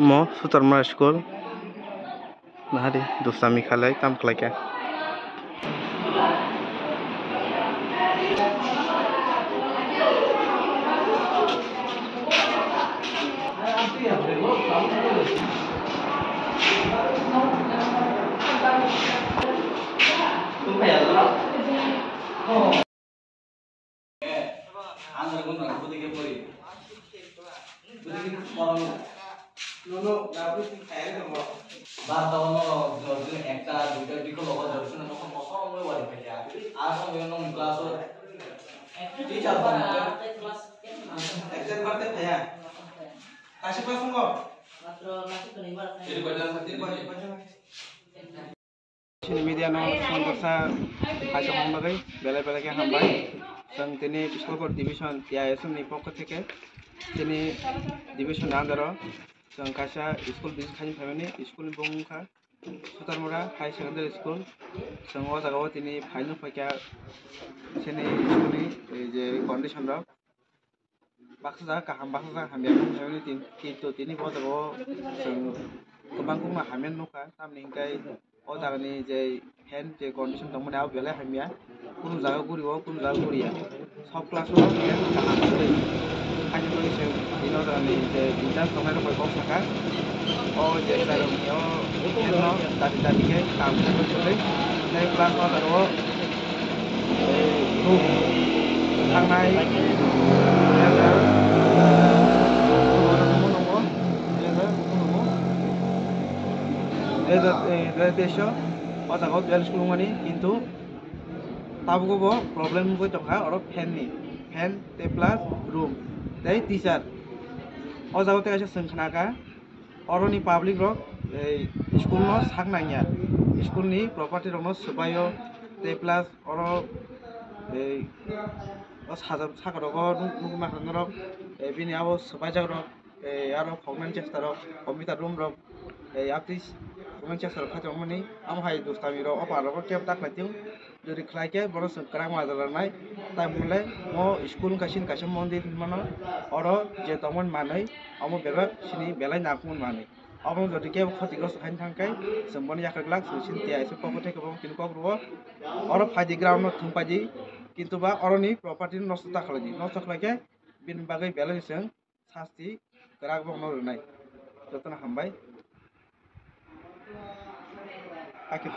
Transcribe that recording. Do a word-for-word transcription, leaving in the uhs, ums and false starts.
Mo Sutarmara school. Nahari dustami khalai, tam khlai kha. Nono, na bwswk kaya tongo. Ba, tamo no, jorjin ekta, duita, bikol logo jorjin no kosong kosong wngwi wari khaikha. A song yo nong class o teacher tong kha. Exam barte khaya. Kaisa class tongo. Matro nasi kuni bar. Ini baca satu ini. Chini media no songkoksa kaisa hwn bagwi belai belai khe hambai. Chwng tini Biswakar division T I S F ni pokho theke chini division ni under o chwng kaisa school visit khaina phaimani. School ni bung wngkha Sutarmura High Secondary School. Chwng o jaga o tini phaino phaikha chini school ni, eh, je condition rok. Baksa jaga kaham, baksa jaga hamya wng kha, tin-, kintu tini bo jaga o chwng kwbang kwbangma hamya nukha, tamni hwnkhe o jaga ni je fan je condition tongmani abo belai hamya, kunu jaga guri o, kunu jaga guri ya, sob class o fan kaham kwrwi. Haini bagwi chwng tini o jaga ni je in charge tongnai rok bai kok sakha, o je chwng o fan no dati dati khe kaham khe kwrwi, tei class o jaga o. Thangnairok, o jaga o dual school wngmani, kintu tabukbo problem wngwi tongkha, oro fan ni, fan tei plus room tei teacher. O jaga o tei kaisa chwng khna kha. Oroni public rok, ei, school no sak nangya, school ni property rok no swbaio, tei plus oro, ei, o sajak, saka rogo nuk-, nukma norok, ei, bini abo swbaijak rok, ei, aro khoknani chesta rok, computer room rok, ei, atwi khoknani chesta rok khaitongmani, amo hai dustami rok, o par rogo kebo ta khlai tong. Jodi khlai khe bono chwng kwrak majra rwnai, tai hwnle mo school wngkha chini kaisa mondir hinmano, oro je tongmani manwi omo bebak chini belai nangkukmani manwi. Omo jodi kebo khotigrostok khaina thang khe chwng bono yakarwi glak, chwng chini T I S F pokho theke bo tini kok rwo. Oro phaidi ground no thwng paidi, kintu ba oroni property no nosto ta khlaidi, nosto khlai khe bini bagwi belai chwng sasti kwrak bokno rwnai. Jotono hambai. Hakhe